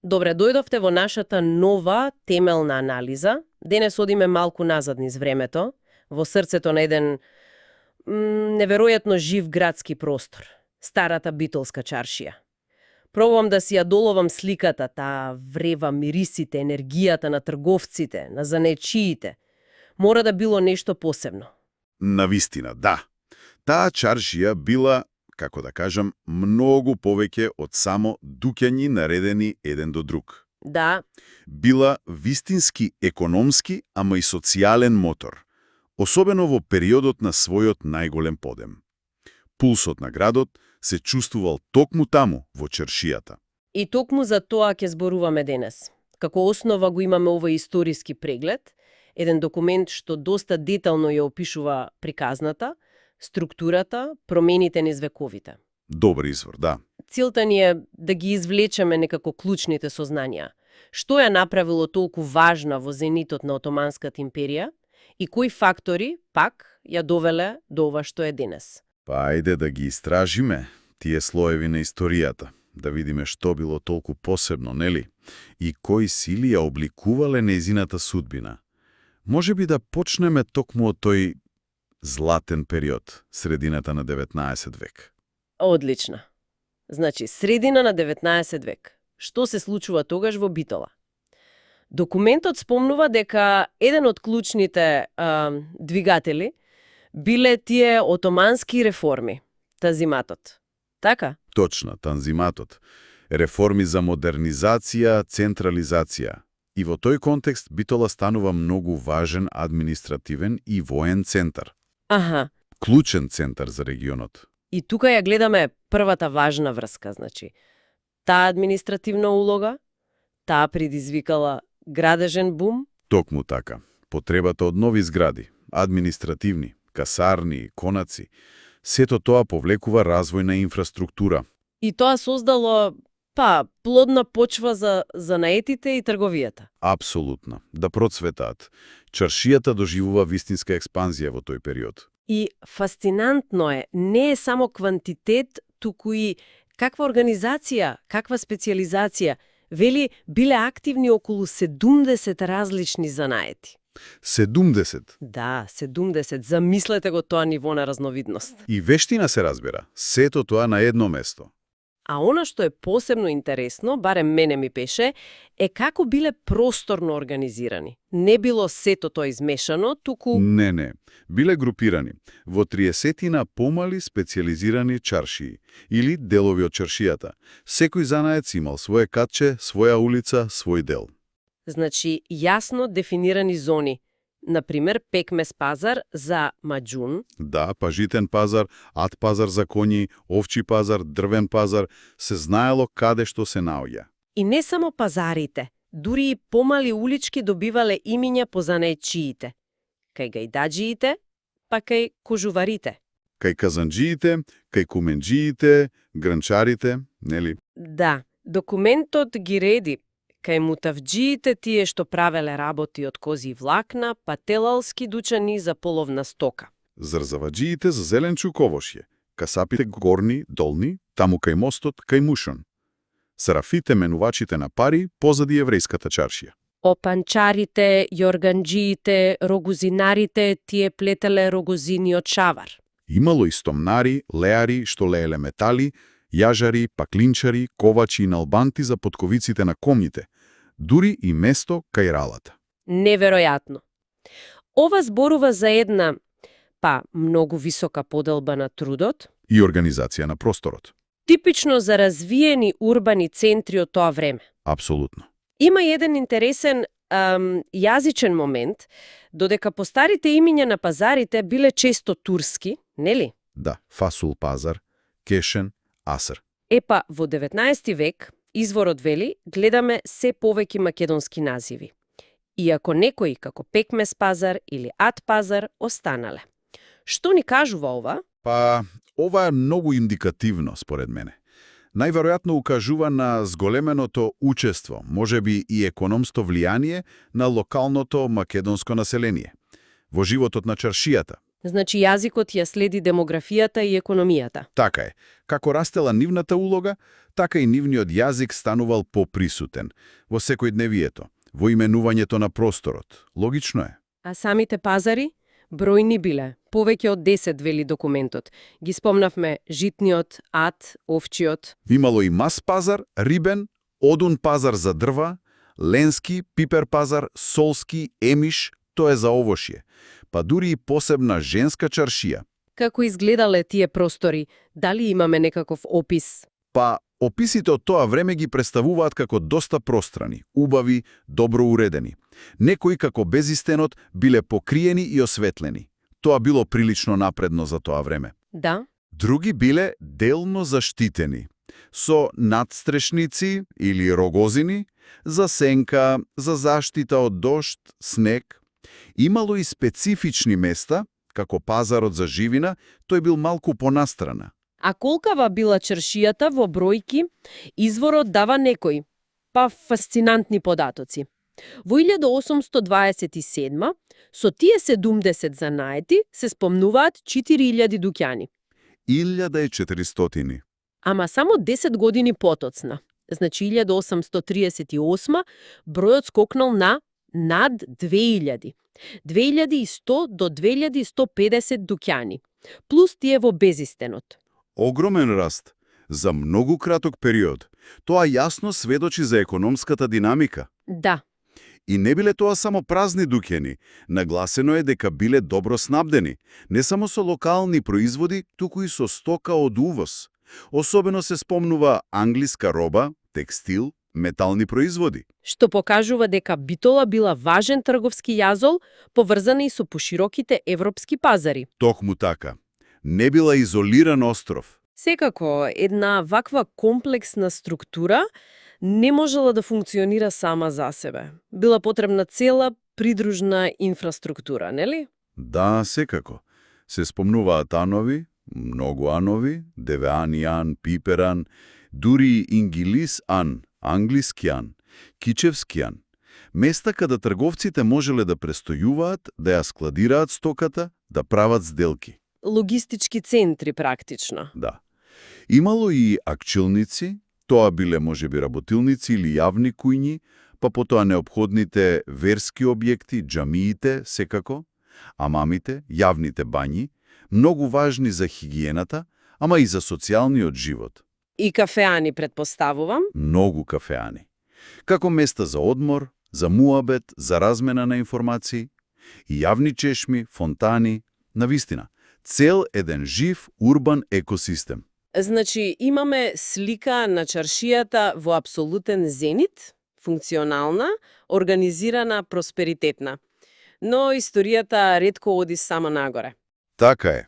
Добре, дојдовте во нашата нова темелна анализа. Денес одиме малку назад низ времето, во срцето на еден неверојатно жив градски простор. Старата битолска чаршија. Пробувам да си ја доловам сликата, таа врева мирисите, енергијата на трговците, на занечиите. Мора да било нешто посебно. Навистина, да. Таа чаршија била, како да кажам, многу повеќе од само дуќањи наредени еден до друг. Да. Била вистински економски, ама и социјален мотор, особено во периодот на својот најголем подем. Пулсот на градот се чувствувал токму таму, во чаршијата. И токму за тоа ќе зборуваме денес. Како основа го имаме овој историски преглед, еден документ што доста детално ја опишува приказната, структурата, промените низ вековите. Добар извор, да. Целта ни е да ги извлечеме некако клучните сознанија. Што ја направило толку важна во зенитот на Отоманската империја и кои фактори, пак, ја довеле до ова што е денес. Па ајде да ги истражиме тие слоеви на историјата, да видиме што било толку посебно, нели? И кои сили ја обликувале нејзината судбина. Може би да почнеме токму од тој златен период, средината на 19 век. Одлично. Значи, средина на 19 век. Што се случува тогаш во Битола? Документот спомнува дека еден од клучните двигатели биле тие отомански реформи, танзиматот. Така? Точно, танзиматот. Реформи за модернизација, централизација. И во тој контекст Битола станува многу важен административен и воен центар. Аха. Клучен центар за регионот. И тука ја гледаме првата важна врска, значи. Таа административна улога, таа предизвикала градежен бум. Токму така. Потребата од нови згради, административни, касарни, конаци, сето тоа повлекува развој на инфраструктура. И тоа создало, плодна почва за занаетите и трговијата. Апсолутно. Да процветаат. Чаршијата доживува вистинска експанзија во тој период. И фасцинантно е, не е само квантитет, туку и каква организација, каква специализација. Вели, биле активни околу 70 различни занаети. 70? Да, 70. Замислете го тоа ниво на разновидност. И вештина се разбира. Сето тоа на едно место. А она што е посебно интересно, барем мене ми пеше, е како биле просторно организирани. Не било сето тоа измешано, туку... Не. Биле групирани во 30 помали специализирани чаршии или делови од чаршијата. Секој занаец имал свое катче, своја улица, свој дел. Значи, јасно дефинирани зони. Например, пекмес пазар за маџун. Да, пажитен пазар, ат пазар за коњи, овчи пазар, дрвен пазар, се знаело каде што се наоѓа. И не само пазарите, дури и помали улички добивале имиња по занаетчиите. Кај гајдаџиите, па кај кожуварите. Кај казанџиите, кај куменџиите, гранчарите, нели? Да, документот ги реди. Кај мутавџиите тие што правеле работи од кози влакна, па телалски дучани за половна стока. Зарзаваџиите за зеленчук овошје, касапите горни, долни, таму кај мостот, кај мушон. Сарафите менувачите на пари позади еврејската чаршија. Опанчарите, јорганџиите, рогузинарите тие плетеле рогузини од шавар. Имало и стомнари, леари што лееле метали, јажари, паклинчари, ковачи и налбанти за потковиците на комњите, дури и место кај ралата. Неверојатно. Ова зборува за една, многу висока поделба на трудот и организација на просторот. Типично за развиени урбани центри од тоа време. Апсолутно. Има еден интересен јазичен момент, додека по старите имиња на пазарите биле често турски, нели? Да, Фасул пазар, Кешен, Аср. Епа, во 19 век, изворот вели, гледаме се повеќе македонски називи. Иако некои, како Пекмес пазар или Ат пазар, останале. Што ни кажува ова? Ова е многу индикативно, според мене. Најверојатно укажува на зголеменото учество, можеби и економско влијание на локалното македонско население во животот на чаршијата. Значи јазикот ја следи демографијата и економијата. Така е. Како растела нивната улога, така и нивниот јазик станувал поприсутен во секојдневието, во именувањето на просторот. Логично е. А самите пазари? Бројни биле. Повеќе од 10 вели документот. Ги спомнавме житниот, ад, овчиот. Имало и мас пазар, рибен, одун пазар за дрва, ленски, пипер пазар, солски, емиш, тоа е за овошје. Па дури и посебна женска чаршија. Како изгледале тие простори? Дали имаме некаков опис? Па, описите од тоа време ги представуваат како доста пространи, убави, добро уредени. Некои како безистенот биле покриени и осветлени. Тоа било прилично напредно за тоа време. Да. Други биле делно заштитени, со надстрешници или рогозини, за сенка, за заштита од дожд, снег. Имало и специфични места, како пазарот за живина, тој бил малку понастрана. А колкава била чаршијата во бројки, изворот дава некои, па фасцинантни податоци. Во 1827 со тие 70 занаети се спомнуваат 4000 дуќани. 1400. Ама само 10 години потоцна. Значи 1838 бројот скокнал на над 2000. 2100 до 2150 дуќани, плюс тие во безистенот. Огромен раст за многу краток период. Тоа јасно сведочи за економската динамика. Да. И не биле тоа само празни дуќани. Нагласено е дека биле добро снабдени, не само со локални производи, туку и со стока од увоз. Особено се спомнува англиска роба, текстил, метални производи. Што покажува дека Битола била важен трговски јазол, поврзана и со пошироките европски пазари. Токму така. Не била изолиран остров. Секако, една ваква комплексна структура не можела да функционира сама за себе. Била потребна цела придружна инфраструктура, нели? Да, секако. Се спомнуваат анови, многу анови, девеанијан, пиперан, дури ингилис ан, англискијан, кичевскијан. Места каде трговците можеле да престојуваат, да ја складираат стоката, да прават сделки. Логистички центри, практично. Да. Имало и акчилници, тоа биле можеби работилници или јавни кујни, па потоа неопходните верски објекти, џамиите, секако, амамите, јавните бањи, многу важни за хигиената, ама и за социјалниот живот. И кафеани, предпоставувам. Многу кафеани. Како места за одмор, за муабет, за размена на информации, и јавни чешми, фонтани, навистина, цел еден жив урбан екосистем. Значи, имаме слика на чаршијата во апсолутен зенит, функционална, организирана, просперитетна. Но историјата ретко оди само нагоре. Така е.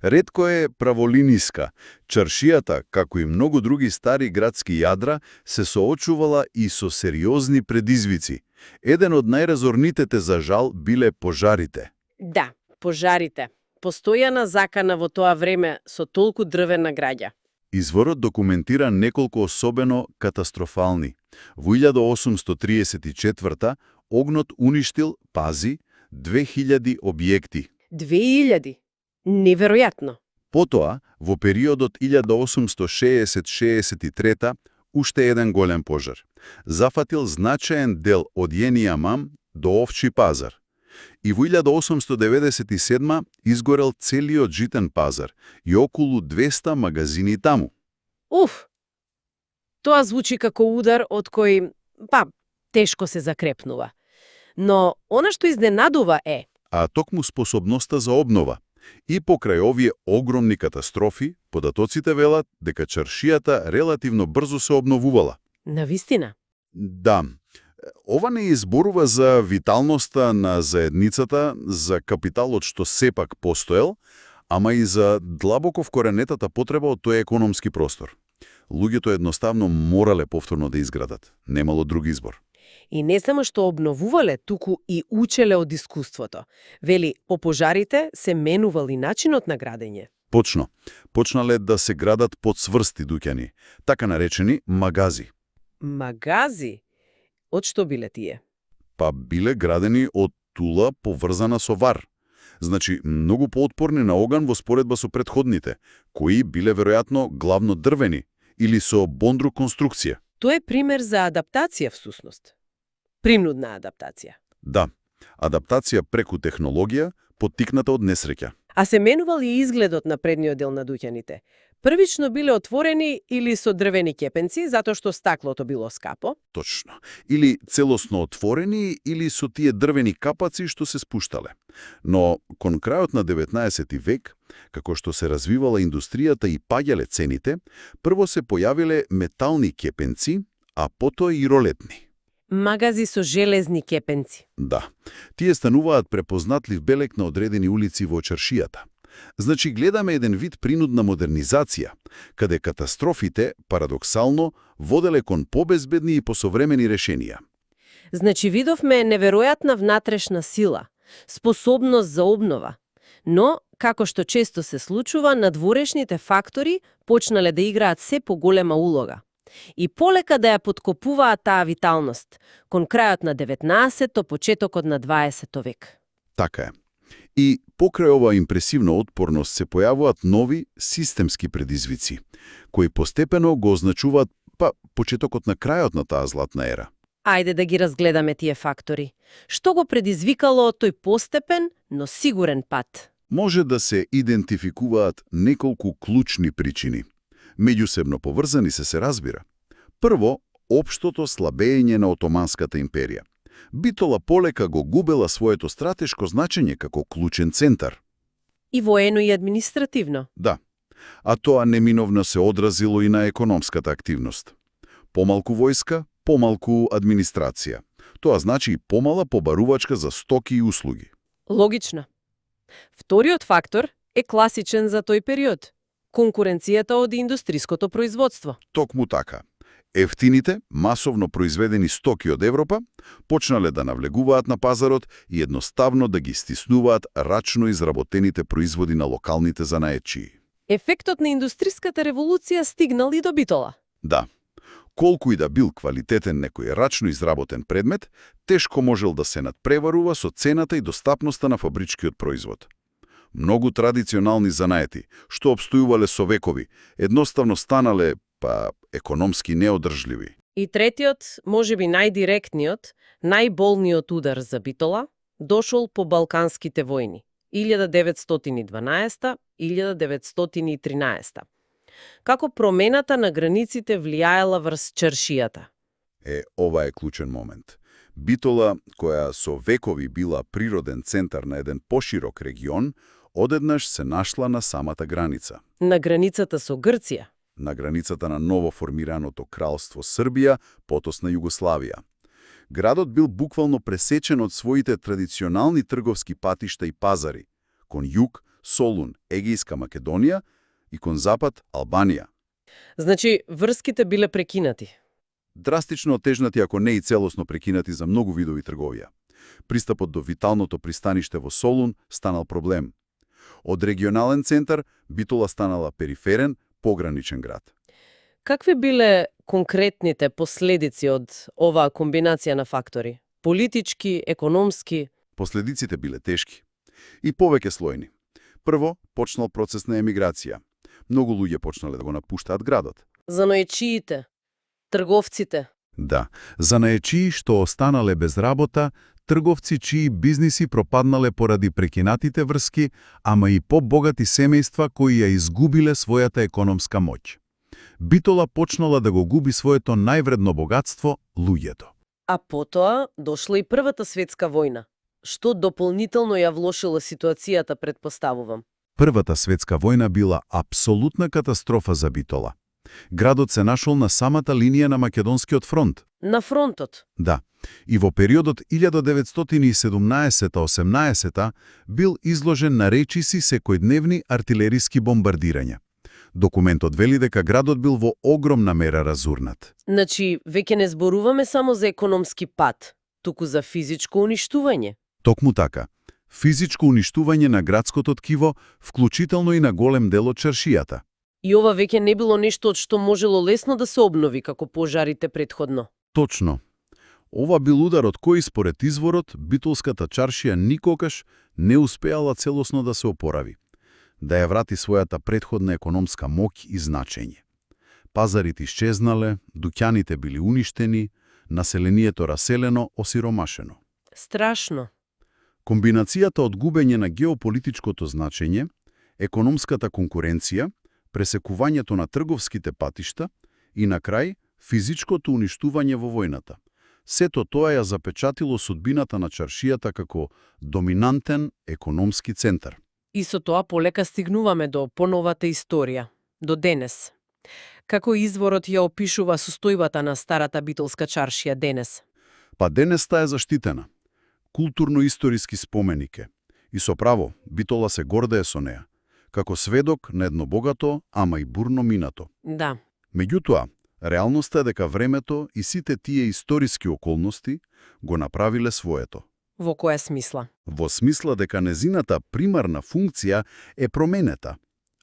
Ретко е праволиниска. Чаршијата, како и многу други стари градски јадра, се соочувала и со сериозни предизвици. Еден од најразорнитите за жал биле пожарите. Да, пожарите. Постојана закана во тоа време со толку дрвена граѓа. Изворот документира неколку особено катастрофални. Во 1834 огнот уништил, пази, 2000 објекти. 2000? Неверојатно. Потоа, во периодот 1860-63, уште еден голем пожар. Зафатил значаен дел од Јенијамам до Овчи пазар. И во 1897 изгорел целиот житен пазар и околу 200 магазини таму. Уф! Тоа звучи како удар од кој, тешко се закрепнува. Но она што изненадува е... А токму способноста за обнова. И покрај овие огромни катастрофи, податоците велат дека чаршијата релативно брзо се обновувала. Навистина? Да. Ова не изборува за виталноста на заедницата, за капиталот што сепак постоел, ама и за длабоко вкоренетата потреба од тој економски простор. Луѓето едноставно морале повторно да изградат. Немало друг избор. И не само што обновувале, туку и учеле од искуството. Вели, по пожарите се менувал и начинот на градење. Почно. Почнале да се градат подсврсти дуќани, така наречени магази. Магази? Од што биле тие? Па биле градени од тула поврзана со вар. Значи, многу поотпорни на оган во споредба со претходните, кои биле веројатно главно дрвени или со бондрук конструкција. Тоа е пример за адаптација всушност. Принудна адаптација. Да, адаптација преку технологија, поттикната од несреќа. А се менувал и изгледот на предниот дел на дуќаните. Првично биле отворени или со дрвени кепенци, затоа што стаклото било скапо. Точно. Или целосно отворени, или со тие дрвени капаци што се спуштале. Но кон крајот на 19 век, како што се развивала индустријата и паѓале цените, прво се појавиле метални кепенци, а потоа и ролетни. Магази со железни кепенци. Да, тие стануваат препознатлив белег на одредени улици во чаршијата. Значи, гледаме еден вид принудна модернизација, каде катастрофите, парадоксално, воделе кон побезбедни и посовремени решенија. Значи, видовме неверојатна внатрешна сила, способност за обнова. Но, како што често се случува, надворешните фактори почнале да играат се поголема улога. И полека да ја подкопуваат таа виталност, кон крајот на 19-то, почетокот на 20 век. Така е. И покрај ова импресивна отпорност се појавуваат нови системски предизвици, кои постепено го означуваат почетокот на крајот на таа златна ера. Ајде да ги разгледаме тие фактори. Што го предизвикало тој постепен, но сигурен пат? Може да се идентификуваат неколку клучни причини. Меѓусебно поврзани се разбира. Прво, општото слабење на Отоманската империја. Битола полека го губела своето стратешко значење како клучен центар. И воено и административно. Да, а тоа неминовно се одразило и на економската активност. Помалку војска, помалку администрација. Тоа значи и помала побарувачка за стоки и услуги. Логично. Вториот фактор е класичен за тој период. Конкуренцијата од индустриското производство. Токму така. Ефтините, масовно произведени стоки од Европа, почнале да навлегуваат на пазарот и едноставно да ги стиснуваат рачно изработените производи на локалните занаетчии. Ефектот на индустриската револуција стигнал и до Битола. Да. Колку и да бил квалитетен некој рачно изработен предмет, тешко можел да се надпреварува со цената и достапноста на фабричкиот производ. Многу традиционални занаети, што обстојувале со векови, едноставно станале, економски неодржливи. И третиот, можеби најдиректниот, најболниот удар за Битола, дошол по Балканските војни, 1912-1913. Како промената на границите влијаела врз чаршијата? Ова е клучен момент. Битола, која со векови била природен центар на еден поширок регион, одеднаш се нашла на самата граница. На границата со Грција. На границата на новоформираното кралство Србија, потосна Југославија. Градот бил буквално пресечен од своите традиционални трговски патишта и пазари, кон југ Солун, Егејска Македонија и кон запад Албанија. Значи, врските биле прекинати. Драстично отежнати, ако не и целосно прекинати за многу видови трговија. Пристапот до виталното пристаниште во Солун станал проблем. Од регионален центар, Битола станала периферен, пограничен град. Какви биле конкретните последици од оваа комбинација на фактори? Политички, економски? Последиците биле тешки и повеќе слојни. Прво, почнал процес на емиграција. Многу луѓе почнале да го напуштаат градот. Занаечиите, трговците. Да, занаечии што останале без работа, трговци чии бизниси пропаднале поради прекинатите врски, ама и побогати семејства кои ја изгубиле својата економска моќ. Битола почнала да го губи своето највредно богатство – луѓето. А потоа дошла и Првата светска војна, што дополнително ја влошила ситуацијата, предпоставувам. Првата светска војна била апсолутна катастрофа за Битола. Градот се нашол на самата линија на Македонскиот фронт. На фронтот? Да. И во периодот 1917-18 бил изложен на речиси секојдневни артилериски бомбардирања. Документот вели дека градот бил во огромна мера разурнат. Значи, веќе не зборуваме само за економски пат, туку за физичко уништување. Токму така. Физичко уништување на градското ткиво, вклучително и на голем дел од чаршијата. И ова веќе не било нешто од што можело лесно да се обнови како пожарите предходно. Точно. Ова бил удар од кој според изворот битолската чаршија никогаш не успеала целосно да се опорави, да ја врати својата предходна економска моќ и значење. Пазарите исчезнале, дуќаните били уништени, населението раселено, осиромашено. Страшно. Комбинацијата од губење на геополитичкото значење, економската конкуренција, пресекувањето на трговските патишта и на крај физичкото уништување во војната. Сето тоа ја запечатило судбината на чаршијата како доминантен економски центар. И со тоа полека стигнуваме до поновата историја, до денес. Како изворот ја опишува состојбата на старата битолска чаршија денес? Па денес таа е заштитена. Културно-историски споменик е. И со право, Битола се гордее со неа, како сведок на едно богато, ама и бурно минато. Да. Меѓутоа, реалноста е дека времето и сите тие историски околности го направиле своето. Во која смисла? Во смисла дека незината примарна функција е променета.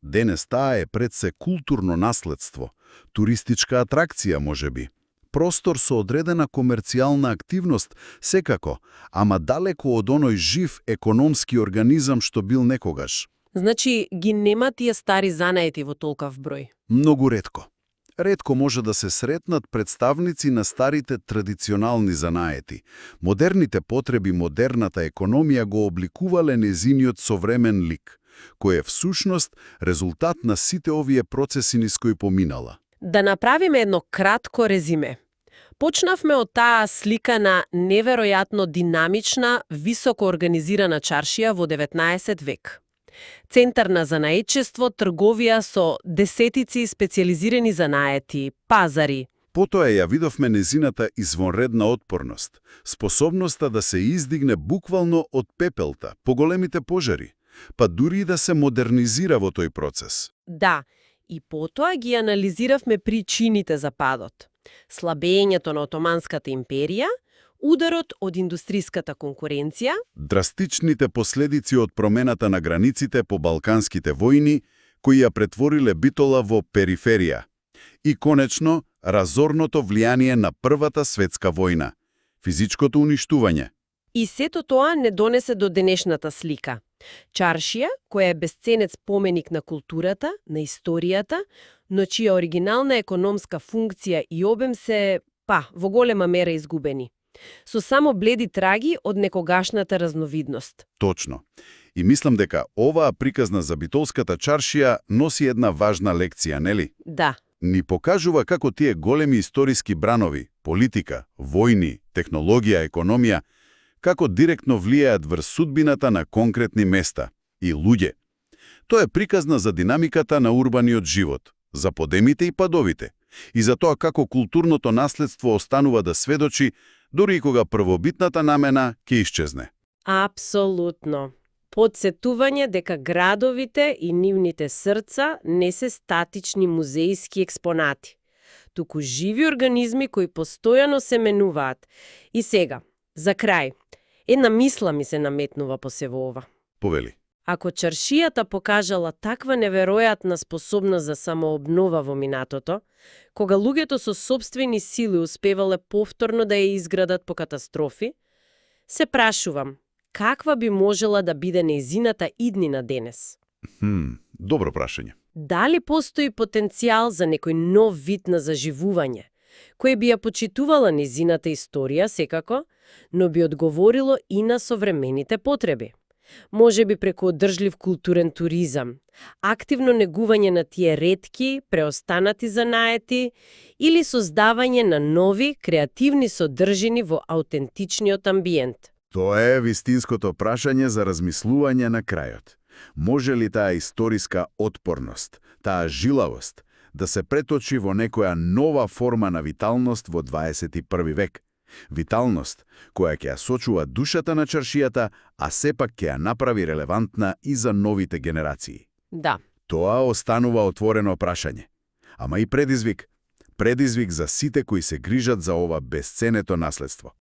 Денес таа е пред се културно наследство, туристичка атракција можеби, простор со одредена комерцијална активност секако, ама далеко од оној жив економски организам што бил некогаш. Значи, ги нема тие стари занаети во толкав број? Многу ретко. Ретко може да се сретнат представници на старите традиционални занаети. Модерните потреби, модерната економија го обликувале незиниот современ лик, кој е всушност резултат на сите овие процеси низ кои поминала. Да направиме едно кратко резиме. Почнавме од таа слика на неверојатно динамична, високо организирана чаршија во 19 век. Центар на занаетчество, трговија со десетици специализирани занаети, пазари. Потоа ја видовме незината извонредна отпорност, способноста да се издигне буквално од пепелта, по големите пожари, па дури и да се модернизира во тој процес. Да, и потоа ги анализиравме причините за падот. Слабењето на Отоманската империја, ударот од индустриската конкуренција, драстичните последици од промената на границите по Балканските војни, кои ја претвориле Битола во периферија. И конечно, разорното влијание на Првата светска војна, физичкото уништување. И сето тоа не донесе до денешната слика. Чаршија, која е бесценет споменик на културата, на историјата, но чија оригинална економска функција и обем се, во голема мера изгубени. Со само бледи траги од некогашната разновидност. Точно. И мислам дека оваа приказна за битолската чаршија носи една важна лекција, нели? Да. Ни покажува како тие големи историски бранови, политика, војни, технологија, економија, како директно влијаат врз судбината на конкретни места и луѓе. Тоа е приказна за динамиката на урбаниот живот, за подемите и падовите, и за тоа како културното наследство останува да сведочи дури и кога првобитната намена ќе исчезне. Апсолутно. Подсетување дека градовите и нивните срца не се статични музеиски експонати, туку живи организми кои постојано се менуваат. И сега, за крај, една мисла ми се наметнува по сево ова. Повели. Ако чаршијата покажала таква неверојатна способност за самообнова во минатото, кога луѓето со сопствени сили успевале повторно да ја изградат по катастрофи, се прашувам, каква би можела да биде нејзината иднина денес? Добро прашање. Дали постои потенцијал за некој нов вид на заживување, кој би ја почитувала нејзината историја секако, но би одговорило и на современите потреби? Може би преку одржлив културен туризам, активно негување на тие ретки, преостанати занаети или создавање на нови, креативни содржини во аутентичниот амбиент. Тоа е вистинското прашање за размислување на крајот. Може ли таа историска отпорност, таа жилавост, да се преточи во некоја нова форма на виталност во 21 век? Виталност, која ќе ја сочува душата на чаршијата, а сепак ќе ја направи релевантна и за новите генерации. Да. Тоа останува отворено прашање. Ама и предизвик. Предизвик за сите кои се грижат за ова бесценето наследство.